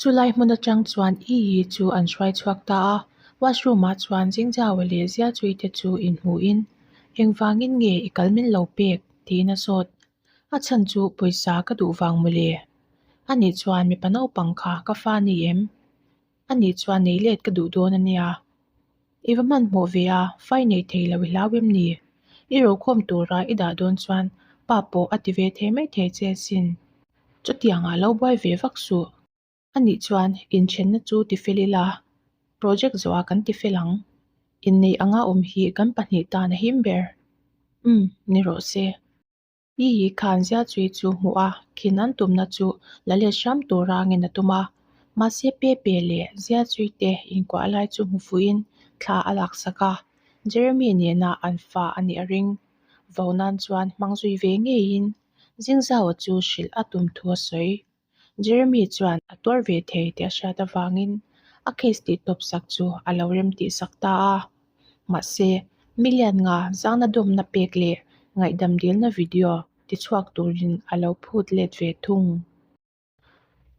Chulai hmun atang chuan Iyi chu an hruai chhuak ta a, washroom-ah chuan Jingzhaua leh Ziachui te chu inhmuhin, Engvangin nge i kal min lo pek? tiin a zawt. A chhan chu pawisa ka duh vang mawle. Anih chuan mipa naupang kha ka fa ni em? Anih chuan nei let ka duh dawn a nia. I va hmanhmawh ve a, fai nei thei lo i hlau em ni? I rokhawm tura i dah dawn chuan pa pawh a ti ve thei mai thei che asin. Chutiangah lo buai ve vak suh. Anih chuan inthenna chu ti fel ila, project zawhah kan ti fel ang. Inneih anga awm hi kan pahnih tan a him ber. Umm, ni rawh se. I hi khan Ziachui chu hmuh a, khin an tumna chu la let hram tura ngen a tum a. Mahse Pepe leh Ziachui te inkuah lai chu hmu fuhin thla a laksak a, Jeremy nena an fa a nih a ring. Vo nan chuan hmang zui ve ngeiin Zingzaua chu hrilh a tum thu a sawi. Jeremy chuan a tuar ve thei tih a hriat avangin a case tih tawp sak chu a lo rem tih sak ta a. Mahse, million nga zangna dawmna pek leh ngaihdam dilna video ti chhuak turin a lo phut let ve thung.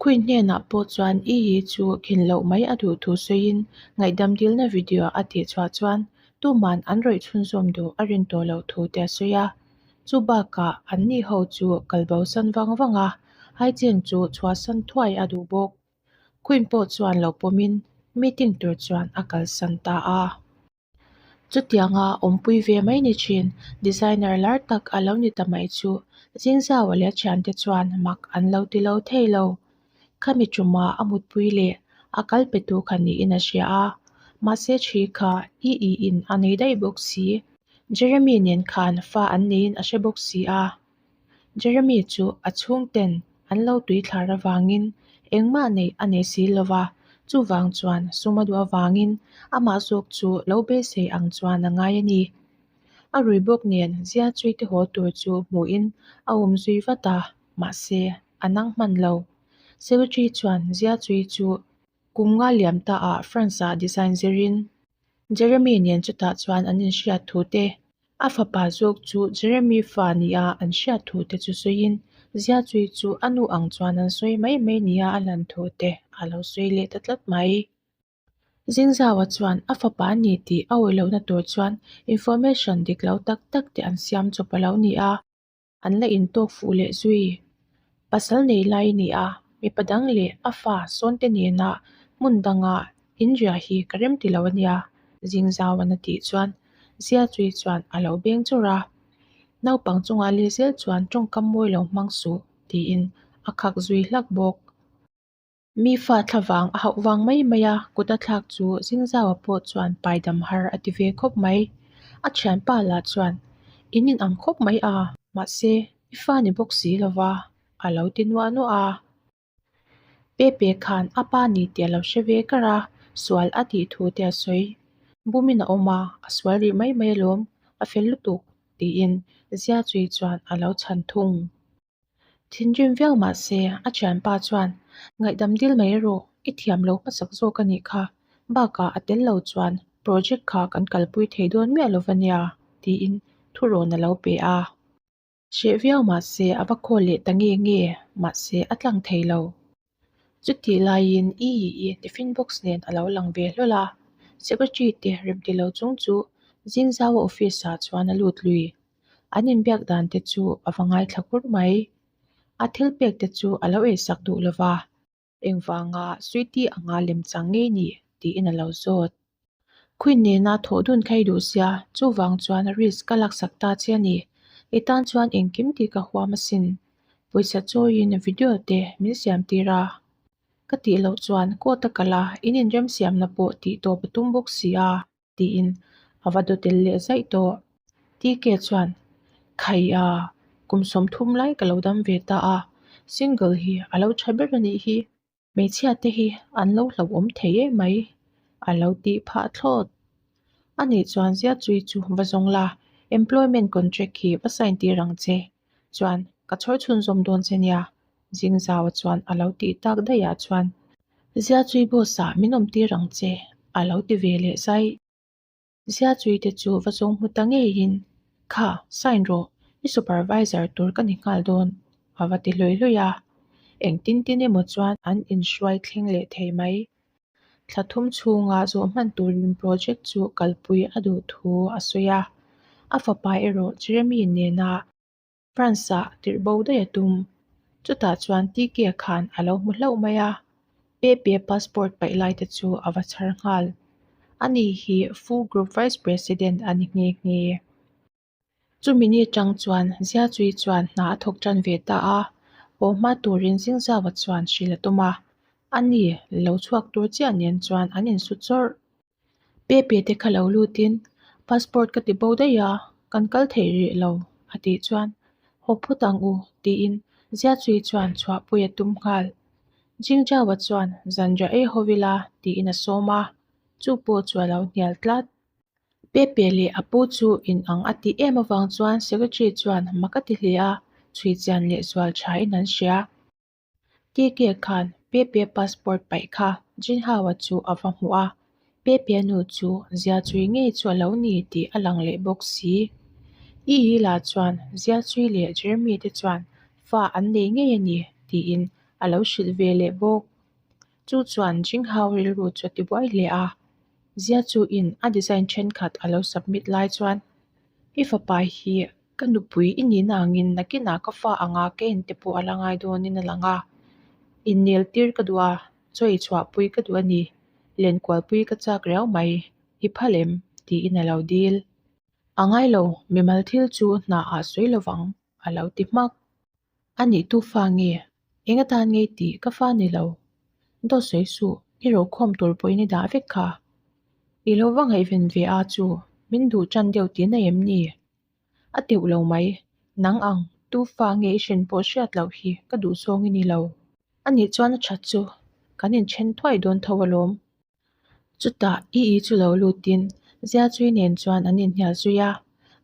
Queen hnenah pawh chuan Iyi chu khin loh mai a duh thu sawiin ngaihdam dilna video a tih chhuah chuan tuman an rawih chhunzawm duh a rin tawh loh thu te a sawi a. Chu bakah an ni ho chu kal bosan vang vang a, Haicheng chu chhuahsan thuai a duh bawk. Queen pawh chuan lo pawmin meeting tur chuan a kalsan ta a. Chutianga awmpui ve mai ni thin, designer lar tak a lo ni ta mai chu Zingzaua leh a thiante chuan mak an lo ti lo thei lo. Khami tumah a mutpui leh a kal pe tu kha niin a hria a, mahse thi kha i i in a nei daih bawk si. Jeremy nen khan fa an neiin a hre bawk si a. Jeremy chu a chhungten an lo tui thlar avangin engmah neih a nei si lo va, chuvang chuan sum a duh avangin amah zawk chu lo beisei ang chuan a ngai a ni. A rui bawk nen zia chui te haw tur chu hmuhin a awm zui vat a, mahse a nang hman lo. Secretary chuan zia chui chu kum nga liam ta ah France ah design zirin Jeremy nen chutah chuan an inhriat thu te A fapa zawk chu Jeremy fa nia an hriat thu te chu sawiin, Ziachui chu a nu ang chuan an sawi mai mai nia a lan thu te a lo sawi leh ta tlat mai. Zingzaua chuan a fapa a ni tih a awih lohna tur chuan information dik lo tak tak te an siam chawp a lo ni a. An la intawk fuh leh zui. Pasal nei lai a ni a, mipa dang leh a fa sawnte nena hmun danga inriah hi ka rem ti lo a nia, Zingzauan a tih chuan Ziachui chuan a lo beng chawrh a. Naupang chungah leh zel chuan tawngkam mawi lo hmang suh tiin a khak zui hlak bawk. Mi fa thlavang a hauh vang mai mai a, kut a thlak chu Zingzaua pawh chuan paidam har a ti ve khawp mai. A thianpa lah chuan, In in ang khawp mai a, mahse i fa ni bawk si lo va, a lo ti nuah nuah a. Pepe khan a pa ni tih a lo hre ve kar a, sual a tih thu te a sawi. Bumin a awm a, a sual rih mai mai alawm, a fel lutuk, tiin Ziachui chuan a lo chhan thung. Thinrim viau mah se, a thianpa chuan, Ngaihdam dil mai rawh, i thiam lo hmasak zawk a nih kha. Bakah a tel lo chuan project kha kan kalpui thei dawn miah lo va nia, tiin thurawn a lo pe a. Hreh viau mah se a va call leh ta nge nge, mahse a tlang thei lo. Chutih laiin i i tiffin box nen a lo lang ve hlawl a, secretary te remti lo chung chu Zingzaua office ah chuan a lut lui. An inbiak dan te chu a va ngaithla kur mai. A thil pek te chu a lo eisak duh lo va, engvanga Sweety anga lemchang ngei ni tiin a lo zawt. Queen nena thawh dun kha i duh sia, chuvang chuan risk ka laksak ta che a ni. I tan chuan engkim tih ka huam asin. Pawisa chawiin video te min siam tir a. Ka tih loh chuan court a kal a, in inremsiamna pawh tih tawp a tum bawk si a, tiin a va dawtel leh zaih tawh. TK chuan, Khai a, kum 30 lai ka lo dam ve ta a, single hi a lo tha ber a nih hi. Hmeichhia te hi an lo hlauhawm thei em mai, a lo tih phah thlawt. A nih chuan Ziachui chu va zawng la, employment contract hi va sign tir ang che. Chuan ka chhawr chhunzawm dawn che nia, Zingzaua chuan a lo tih tak daih ah chuan Ziachui boss ah min awm tir ang che, a lo ti ve leh zai. Ziachui te chu va zawng hmu ta ngeiin, Kha, sign rawh, i supervisor tur ka ni nghal dawn, a va ti hlui hlui a. Engtin tin emaw chuan an inhruai thleng leh thei mai. Thla thum chhunga zawh hman turin project chu kalpui a duh thu a sawi a. A fapa erawh Jeremy nena France-ah tirh bo daih a tum. Chutah chuan TK khan a lo hmu hlauh mai a, Pepe passport paih lai te chu a va chhar nghal. Ani hi Fu Group Vice President a ni nghe nghe. Chumi ni atang chuan Ziachui chuan hna a thawk tan ve ta a, haw hma turin Zingzauva chuan hrilh a tum a, ani lo chhuak tur chiah nen chuan an insu chawrh. Pepe te kha lo lutin passport ka ti bo daih a, kan kal theih rih lo a tih chuan haw phut ang u tiin Ziachui chuan chhuahpui a tum nghal. Jingzauva chuan zanriah ei ho ila tiin a sawm a, chu pawh chu a lo hnial tlat. Pepe leh a pu chu inang a tih em avang chuan Secretary chuan mak a ti hle a, chhui chian leh zual thain an hria. TK khan Pepe passport paih kha Jinhao-a chu a va hmu a, Pepe nu chu zia chui ngei chu a lo ni tih a lang leh bawk si. Ii lah chuan zia chui leh Jeremy te chuan fa an nei ngei a ni tiin a lo hrilh ve leh bawk. Chu chuan Jinghao rilru chu a ti buai hle a, Zia chu in a design thenkhat a lo submit lai chuan I fapa hi ka nupui i nihna angin nakinah ka fa anga ka en te pawh a la ngai dawnin a lang a, innel tir ka duh a, chaw i chhuahpui ka duh a ni, lenkualpui ka chak riau mai, i phal em? tiin a lo dil. A ngai lo, mimal thil chu hna ah sawi lovang a lo ti hmak. A nih tu fa nge? Eng atan ngei tih ka fa ni lo. Dawt sawi suh, i rokhawm tur pawhin i dah vek kha. I lo va ngaihven ve a chu, min duh tan deuh tihna em ni? A teuh lo mai, nang ang, tu fa nge i hrin pawh hriat loh hi ka duh zawng i ni lo. A nih chuan a that chu, kan inthen thuai dawn tho alawm. Chutah i i chu lo lutin Ziachui nen chuan an inhnial zui a,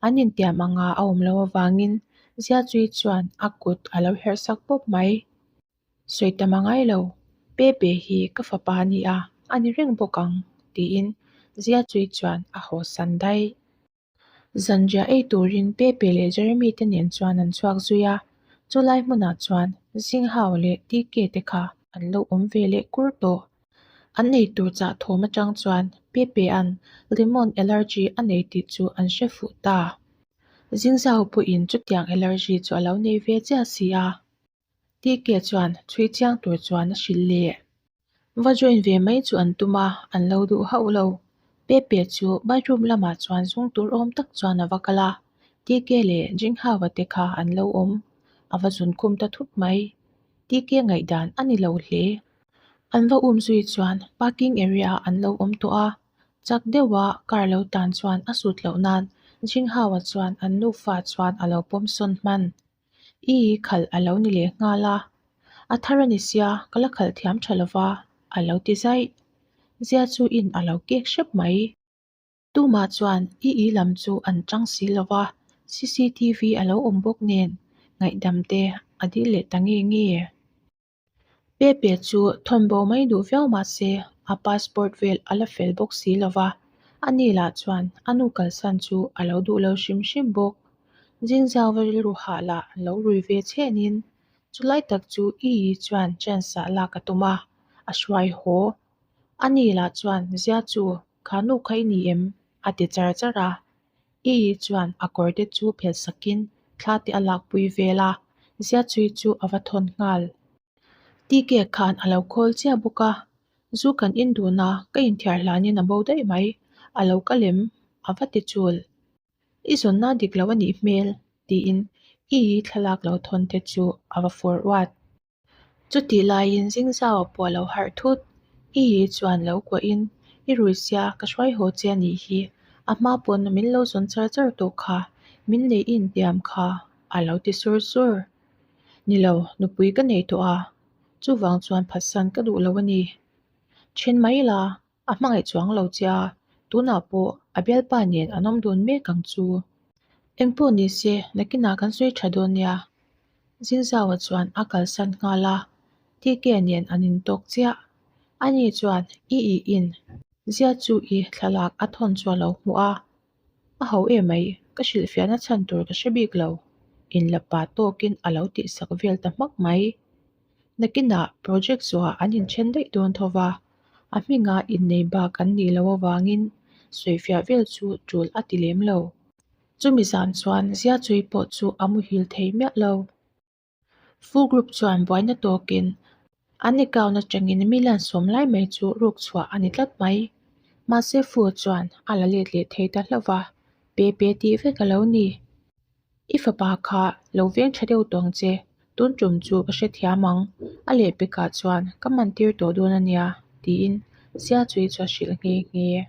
an intiam anga a awm loh avangin Ziachui chuan a kut a lo herh sak pawp mai. Sawi tam a ngai lo, Pepe hi ka fapa a ni a, a ni reng bawk ang, tiin Ziachui chuan a hawsan daih. Zanriah ei turin Pepe leh Jeremy te nen chuan an chhuak zui a, chulai hmunah chuan Zinghao leh TK te kha an lo awm ve leh kur tawh. An ei tur chah thawm atang chuan Pepe-a'n lemon allergy a nei tih chu an hre fuh ta. Zingzau pawhin chutiang allergy chu a lo nei ve chiah si a. TK chuan chhui chiang tur chuan a hrilh leh. Va join ve mai chu an tum a, an lo duh hauh lo. Pepe chu bathroom lamah chuan zung tur awm tak chuan a va kal a, TK leh Jinghawa te kha an lo awm. A va zun khum ta thut mai. TK ngaihdan a ni lo hle. An va um zui chuan parking area ah an lo awm tawh a, chak deuha car lo tan chuan a sut loh nan Jinghawa chuan an nufa chuan a lo pawm sawn hman. I khalh a lo ni leh nghal a, a thar a ni sia ka la khalh thiam tha lova a lo ti zaih. Zia chu in a lo kek hrep mai. Tumah chuan i i lam chu an chang si lova, cctv a lo awm bawk nen ngaihdam te a dil leh ta nge nge. Pepe chu thawn bo mai duh viau mah se a passport vel a la fel bawk si lo va, ani lah chuan a nu kalsan chu a lo duh lo hrim hrim bawk. Zingzauva rilru hah lah lo rui ve chhenin chulai tak chu Iyi chuan chance ah lak a tum a, a hruai haw. Ani lah chuan Zia chu kha nu kha i ni em? a ti char char a. Iyi chuan a kawr te chu phelh sakin thla te a lakpui vel a, Ziachui chu a va thawn nghal. TK khan a lo khawl chiah bawk a, zu kan in dun a, ka inthiar hlanin a bo daih mai, a lo kal em? a va ti chul. I zawnna dik lo a nih hmel, tiin Iyi thlalak lo thawn te chu a va fawr uat. Chutih laiin Zingzau pawh a lo harh thut. I hi chuan lo kuahin, I rui sia, ka hruai haw che a nih hi. A hma pawn min lo zawn char char tawh kha, min nei i intiam kha, a lo ti sur sur. Ni lo, nupui ka nei tawh a, chuvang chuan phatsan ka duh lo a ni. Then mai la, a hmangaih chuang lo che a, tunah pawh a bialpa nen an awm dun mek ang chu. Engpawh ni se, nakinah kan sawi tha dawn nia. Zinzauva chuan a kalsan nghal a, TK nen an intawk chiah. Ani chuan i i in zia chu i thlalak a thawn chu a lo hmu a, a ho em mai, ka hrilhfiahna chhan tur ka hre bik lo, inla pa tawkin a lo tihsak vel ta hmak mai. Nakinah project zawhah an inthen daih dawn tho va, a hminga innei bak an nih loh avangin sawifiah vel chu tul a ti lem lo. Chumi zan chuan Ziachui pawh chu a muhil thei miah lo. Fu Group chuan buaina tawkin an account atangin million sawm lai mai chu ruk chhuah a ni tlat mai. Mahse Fu chuan a la let leh thei ta hlauh va, pe pe tih vek a lo ni. I fapa kha lo veng tha deuh tawng che, tun tum chu ka hrethiam ang, a lehpekah chuan ka man tir tawh dawn a nia, tiin Ziachui chu a hrilh nghe nghe.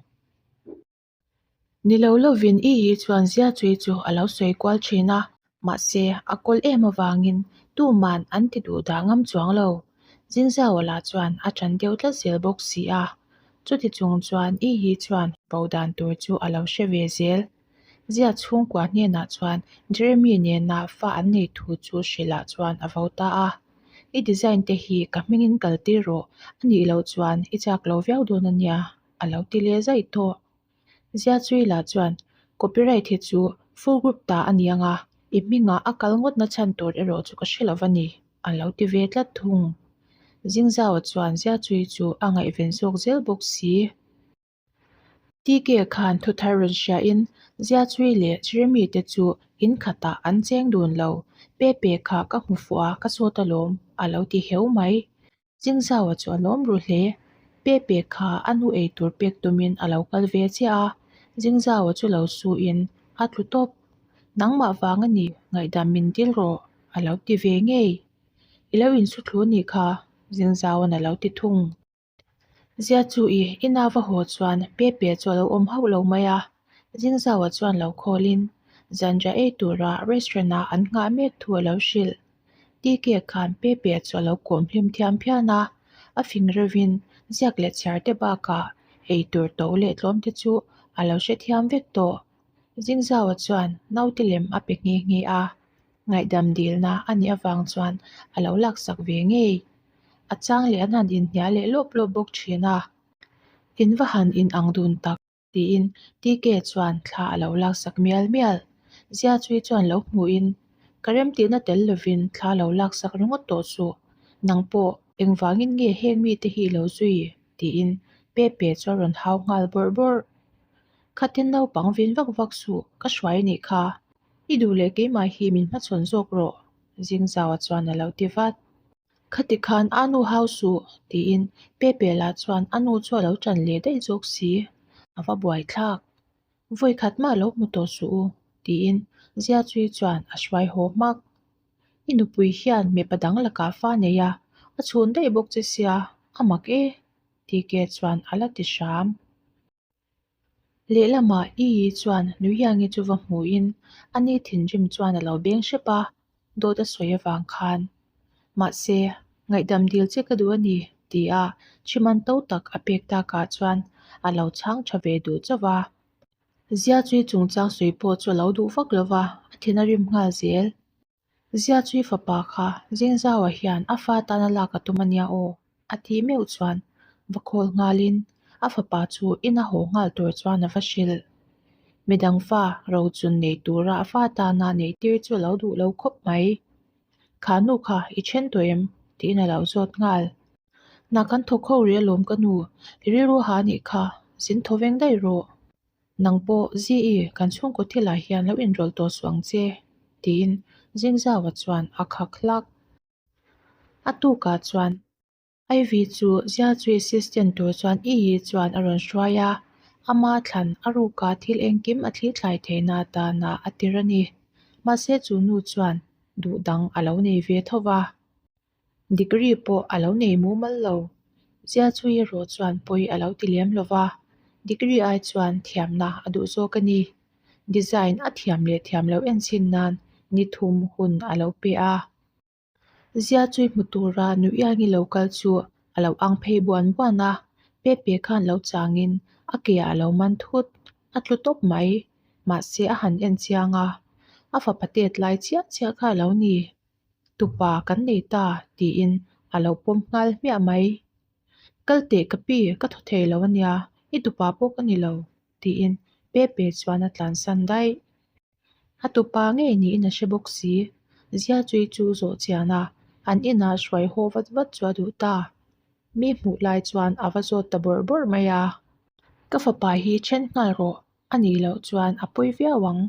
Ni lo lovin i hi chuan Ziachui chu a lo sawi kual thin a, mahse a kawl em avangin tuman an ti duh dah ngam chuang lo. Zinzauala chuan a ṭan deuh tlat zel bawk si a, chuti chung chuan i hi chuan bo dan tur chu a lo hre ve zel. Zia chhungkua hnenah chuan Jeremy nena fa an nei thu chu hrilhah chuan a vo ta a, I design te hi ka hmingin kal tir rawh, a nih loh chuan i chak lo viau dawn a nia, a lo ti leh zaih tawh. Zia Chuila chuan copyright hi chu full group ta a ni ang a, i hmingah a kal ngawtna chhan tur erawh chu ka hre lo va ni, a lo ti ve tlat thung. Zingzau chuan Zia Chui chu a ngaihven zawk zel bawk si. TK khan thuthar rawn hriain Ziachui leh Jeremy te chu in khatah an cheng dun lo, Pepe kha ka hmu fuh a, ka sawt alawm, a lo ti heu mai. Chingzaua chu a lawm ru hle. Pepe kha a nu ei tur pek tumin a lo kal ve chiah a, Zingzaua chu lo suin a tlu tawp. Nangmah vang a ni, ngaihdam min dil rawh, a lo ti ve ngei. I lo insu thlu nih kha, Zingzaua'n a lo ti thung. Zia chu i ina va haw chuan Pepe chu a lo awm hauh lo mai a, Zingzaua chuan lo khawlin zanriah ei tura restaurant ah an nghah mek thu a lo hrilh. TK khan Pepe chu a lo kawm hlim thiam phian a, a fing reuhin ziak leh chhiar te bakah ei tur to leh tlawm te chu a lo hrethiam vek tawh. Zingzaua chuan naute lem a pe nghe nghe a, Ngaihdam dilna a nih avang chuan a lo laksak ve ngei. A chang leh an han inhnial leh lawp lawp bawk thin a. In va han in ang dun tak tiin TK chuan thla a lo laksak mial mial. Ziachui chuan lo hmuhin, Ka remtihna tel lovin thla lo laksak ringawt tawh suh. Nang pawh engvangin nge heng mite hi i lo zui? tiin Pepe chu a rawn hau nghal bawrh bawrh. Khatin naupang vin vak vak suh, ka hruai a nih kha. I duh leh keimah hi min hmachhawn zawk rawh, Zingzaua chuan a lo ti vat. Khati khan a nu hau suh, tiin Pepe lah chuan a nu chu a lo ṭan leh daih zawk si. A va buai thlak. Vawi khat mah lo hmu tawh suh u, tiin Ziachui chuan a hruai haw hmak. I nupui hian mipa dang lakah fa nei a, a chhun daih bawk che sia, a mak e, TK chuan a la ti hram. Lehlamah I Yi chuan Nuiangi chu va hmuhin a ni thinrim chuan a lo beng hrep a, dawt a sawi avang khan. Mahse, ngaihdam dil che ka duh a ni, tia Chhiman to tak a pek takah chuan a lo chhang tha ve duh chauh va. Ziachui chungchang sawi pawh chu a lo duh vak lo va, a thin a rim nghal zel. Ziachui fapa kha Zingzaua hian a fa tana lak a tum a nia aw, a tih meuh chuan va khawl nghalin a fapa chu ina haw nghal tur chuan a va hrilh. Midang fa rochun nei tura a fa tana neih tir chu a lo duh lo khawp mai. Kha nu kha i then tawh em? tiin a lo zawt nghal. Hna kan thawk ho rih alawm ka nu, i rilru ha anih kha, zin thaw veng daih rawh. Nang pawh Zi-i kan chhungkaw thilah hian lo inrawlh tawh suh ang che, tiin Zingzaua chuan a khak hlak. A tukah chuan Ivy chu Ziachui assistant tur chuan Iyi chuan a rawn hruai a, ama thlan a ruka thil engkim a thli thlai theihna atana a tir a ni. Mahse chu nu chuan duh dang a lo nei ve tho va. Degree pawh a lo nei mumal lo. Ziachui erawh chuan pawi a lo ti lem lo va, degree ai chuan thiamna a duh zawk a ni. Design a thiam leh thiam lo enchhin nan ni thum hun a lo pe a. Ziachui hmu tura Nuiangi lo kal chu a lo ang phei buan buan a, Pepe khan lo changin a ke ah a lo man thut, a tlu tawp mai. Mahse a han en chiang a, a fapa tet lai chiah chiah kha a lo ni. Tupa kan nei ta tiin a lo pawm nghal hmiah mai. Kal teh ka pi, ka thaw thei lo ania, i tupa pawh ka ni lo tiin Pepe chuan a tlansan daih. A tupa ngei niin a hre bawk si, Ziachui chu zawh chian a, An inah hruai haw vat vat chu a duh ta. Mi hmuh lai chuan a va zawt ta bawrh bawrh mai a. Ka fapa hi then nghal rawh, a nih loh chuan a pawi viau ang.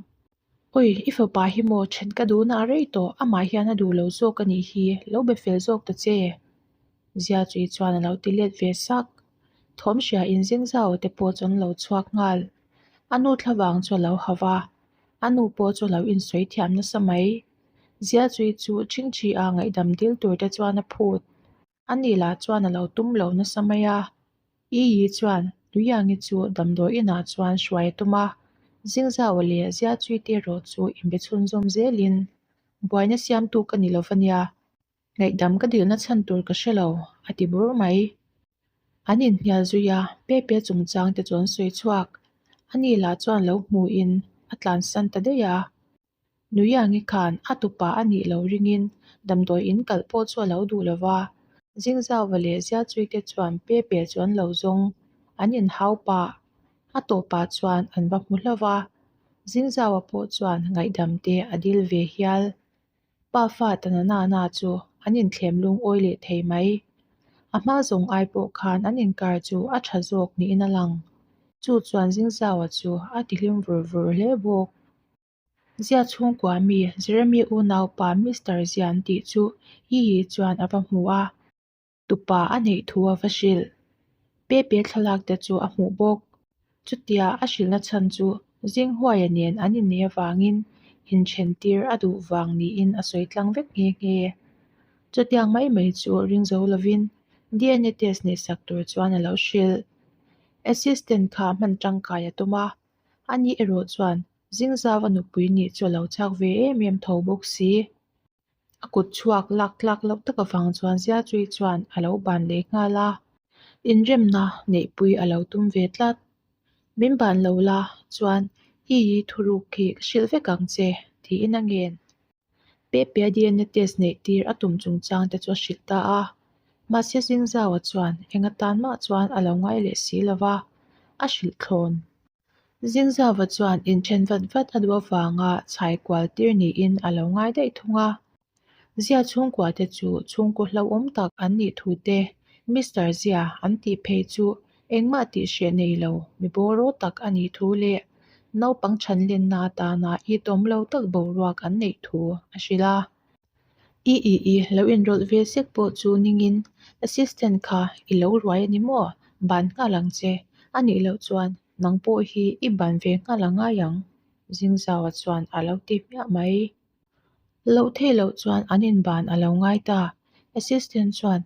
Oi, i fapa hi maw then ka duhna a rei tawh, amah hian a duh lo zawk a nih hi, lo be fel zawk ta che. Zia chui chuan a lo ti let ve sak. Thawm hria in zing zau te pawh chu an lo chhuak nghal. A nu thlavang chu a lo hau va, a nu pawh chu a lo insawi thiam nasa mai. Zia chui chu ṭhingṭhi a ngaihdam dil tur te chuan a phut. A ni lah chuan a lo tum lo nasa mai a. I Yi chuan Luiangi chu damdawi inah chuan hruai a tum a, Zingzau leh Ziachui te erawh chu inbe chhunzawm zelin, Buaina siamtu ka ni lo va nia, ngaihdam ka dilna chhan tur ka hre lo, a ti bur mai. An inhnial zui a, Pepe chungchang te chu an sawi chhuak. A ni lah chuan lo hmuin a tlansan ta daih a. Nuiangi khan a tupa a nih lo ringin damdawi in kal pawh chu a lo duh lo va, Zingzauva leh Ziachuite chuan Pepe chu an lo zawng, an inhau pah. A tawpah chuan an va hmu hlauh va, Zingzauva pawh chuan ngaihdam te a dil ve hial. Pa fa ta na na na chu an inthlem lungawi leh thei mai. A hma zawng ai pawh khan an inkar chu a tha zawk niin a lang. Chu chuan Zingzauva chu a tihlim vur vur hle bawk. Zia chhungkua mi Jeremy unaupa Mister Zia an tih chu Yiyi chuan a va hmu a, tupa a neih thu a va hrilh. Pepe thlalak te chu a hmuh bawk. Chutia a hrilhna chhan chu Zinghuaia nen an inneih avangin inthen tir a duh vang niin a sawi tlang vek nghe nghe. Chutiang mai mai chu ring zo lovin DNA test neihsak tur chuan a lo hrilh. Assistant kha hman tangkai a tum a, Ani erawh chuan Zingzava nupui nih chu a lo chak ve em em tho bawk si. A kut chhuak lak tlak loh tak avang chuan Ziachui chuan a lo ban leh nghal a, inremna neihpui a lo tum ve tlat. Min ban lo la chuan i i thuruk khi ka hrilh vek ang che tiin a ngen. Pepe DNA test neih tir a tum chungchang te chu a hrilh ta a. Mahse Zingzaua chuan eng atan mah chuan a lo ngai leh si lo va, a hrilh thlawn. Zingzaua chuan inthen vat vat a duh avanga chhai kual tir niin a lo ngai daih thung a. Zia chhungkua te chu chhungkaw hlauhawm tak an nih thu te, Mister Zia an tih phei chu Engmah tih hreh nei lo, mi bawraw tak a nih thu leh naupang chhanlenna atana itawm lo tak boruak an neih thu a hrilh a. I i i lo inrawlh ve sek pawh chu ningin assistant kha i lo ruai a ni maw? Ban nghal ang che. A nih loh chuan nang pawh hi i ban ve nghal a ngai ang, Zingzaua chuan a lo ti hmiah mai. Loh theih loh chuan an inban a lo ngai ta. Assistant chuan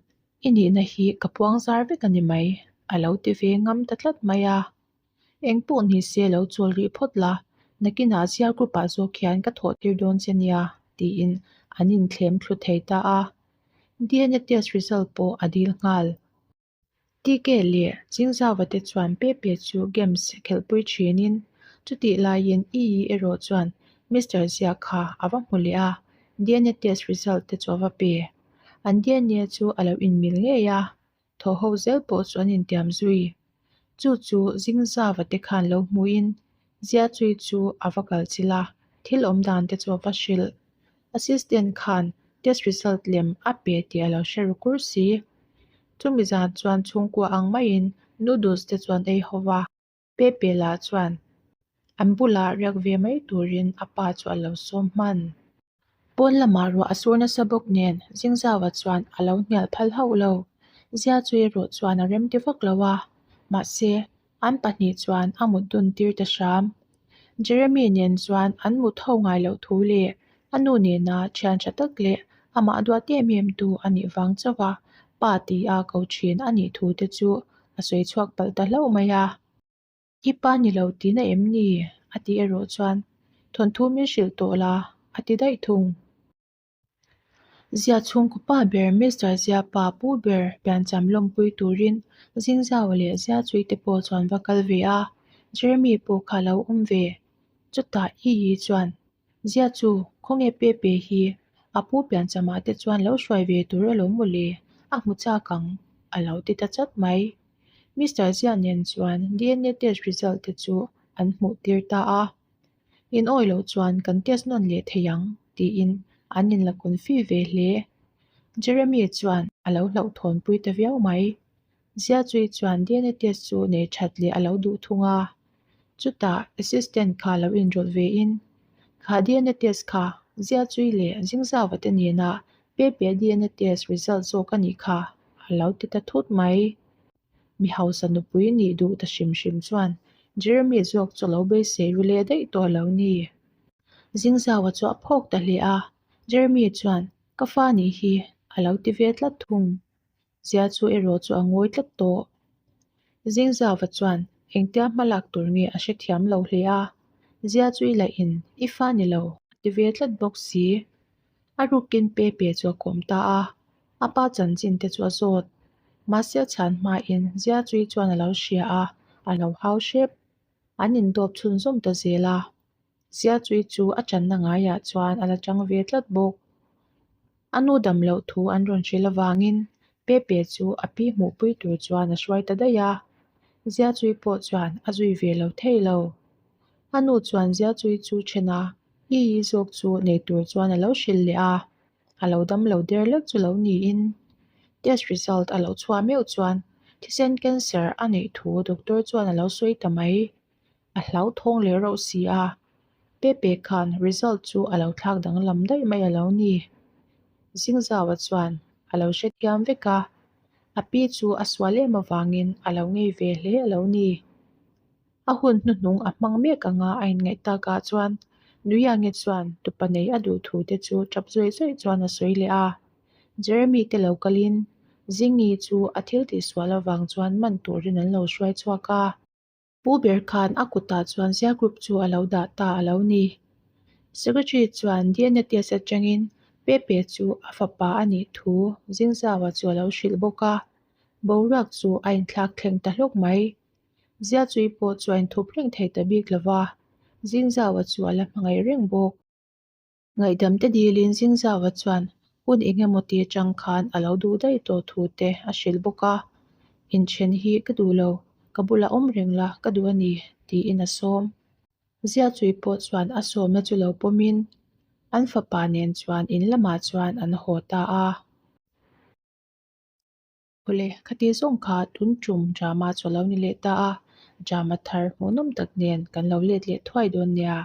I nihna hi ka puang zar vek a ni mai, a lo ti ve ngam ta tlat mai a. Eng pawh ni se lo chawl rih phawt la, nakinah zial group ah zawk hian ka thawh tir dawn che nia, tiin an inthlem thlu thei ta a. DNA test result pawh a dil nghal. TK leh Chingzauva te chuan Pepe chu games khelhpui thinin, chutih laiin Iyi erawh chuan Mister Zia kha a va hmu leh a, DNA test result te chu a va pe. An DNA chu a lo inmil ngei a, thaw ho zel pawh chu an intiam zui. Chu chu Zingzava te khan lo hmuin Zia chui chu a va kal chilh a, thil awm dan te chu a va hrilh. Assistant khan test result lem a pe tih a lo hre ru kur si. Chumi zan chuan chhungkua ang maiin noodles te chuan ei ho va. Pepe lah chuan an bulah riak ve mai turin a pa chu a lo sawm hman. Pawn lamah ruah a sur nasa bawk nen Zingzauva chuan a lo hnial phal hauh lo. Zia chu erawh chuan a remti vak lo a, mahse an pahnih chuan a mut dun tir ta hram. Jeremy nen chuan an mut ho ngai loh thu leh a nu nena thian tha tak leh amah duat em em tu a nih vang chauh a pa ti a ko thin a nih thu te chu a sawi chhuak palh ta hlauh mai a. I pa ni lo tihna em ni? a tih erawh chuan thawnthu min hrilh tawh la a ti daih thung. Zia chhungkaw pa ber Mister Zia pa pu ber piancham lawmpui turin Zingzau leh Zia chui te pawh chuan va kal ve a, Jeremy pawh kha lo awm ve. Chutah I Yi chuan, Zia chu, khawnge Pepe hi a pu pianchamah te chuan lo hruai ve tur alawm mawle, a hmu chak ang, a lo ti ta chat mai. Mister Zia nen chuan DNA test result te chu an hmuh tir ta a. In awi loh chuan kan test nawn leh thei ang, tiin an inla confi ve hle. Jeremy chuan a lo hlauhthawnpui ta viau mai. Ziachui chuan DNA test chu nei that leh a lo duh thung a. Chutah assistant kha lo inrawlh ve in, Kha DNA test kha Ziachui leh Zingzauva te nena Pepe DNA test result zawk a nih kha a lo ti ta thut mai. Mi hausa nupui nih duh ta hrim hrim chuan Jeremy zawk chu a lo beisei ru leh daih tawh lo ni. Zingzaua chu a phawk ta hle a, Jeremy chuan ka fa nih hi a lo ti ve tlat thung. Zia chu erawh chu a ngawi tlat tawh. Zingzaua chuan engtia hma lak tur nge a hrethiam lo hle a, Zia chu i lahin i fa ni lo a ti ve tlat bawk si. A rukin Pepe chu a kawm ta a, a pa chanchin te chu a zawt. Mahse a chhan hmain Ziachui chuan a lo hria a, a lo hau hrep. An indawp chhunzawm ta zel a. Ziachui chu a channa ngaiah chuan a la chang ve tlat bawk. A nu dam loh thu an rawn hrilh avangin Pepe chu a pi hmuhpui tur chuan a hruai ta daih a. Ziachui pawh chuan a zui ve lo thei lo. A nu chuan Ziachui chu then a, I i zawk chu nei tur chuan a lo hrilh leh a, a lo dam lo der lek chu lo niin. Test result a lo chhuah meuh chuan thisen cancer a neih thu doctor chuan a lo sawi ta mai. A hlauthawng leh rauh si a, Pepe khan result chu a lo thlak danglam daih mai a lo ni. Zingzaua chuan a lo hrethiam vek a, a pi chu a sual em avangin a lo ngei ve hle a lo ni. A hun hnuhnung a hmang mek anga a inngaih takah chuan Nuiangi chuan tupa nei a duh thu te chu tap zawih zawih chuan a sawi leh a. Jeremy te lo kalin Zingi chu a thil tihsual avang chuan man turin an lo hruai chhuak a. Pu ber khan a kutah chuan zia group chu a lo dah ta a lo ni. Secretary chuan DNA test atangin Pepe chu a fapa a nih thu Zingzaua chu a lo hrilh bawk a. Boruak chu a inthlak thleng ta hlawk mai. Ziachui pawh chu a inthup reng thei ta bik lo va, Zingzaua chu a la hmangaih reng bawk. Ngaihdam te dilin Zingzaua chuan hun eng emaw ti atang khan a lo duh daih tawh thu te a hrilh bawk a, Inthen hi ka duh lo, ka bulah awm reng la ka duh a ni, tiin a sawm. Ziachui pawh chuan a sawmna chu lo pawmin an fapa nen chuan in lamah chuan an haw ta a. Awle, khati zawng kha tun tum drama chu a lo ni leh ta a, drama thar hmuhnawm tak nen kan lo let leh thuai dawn nia.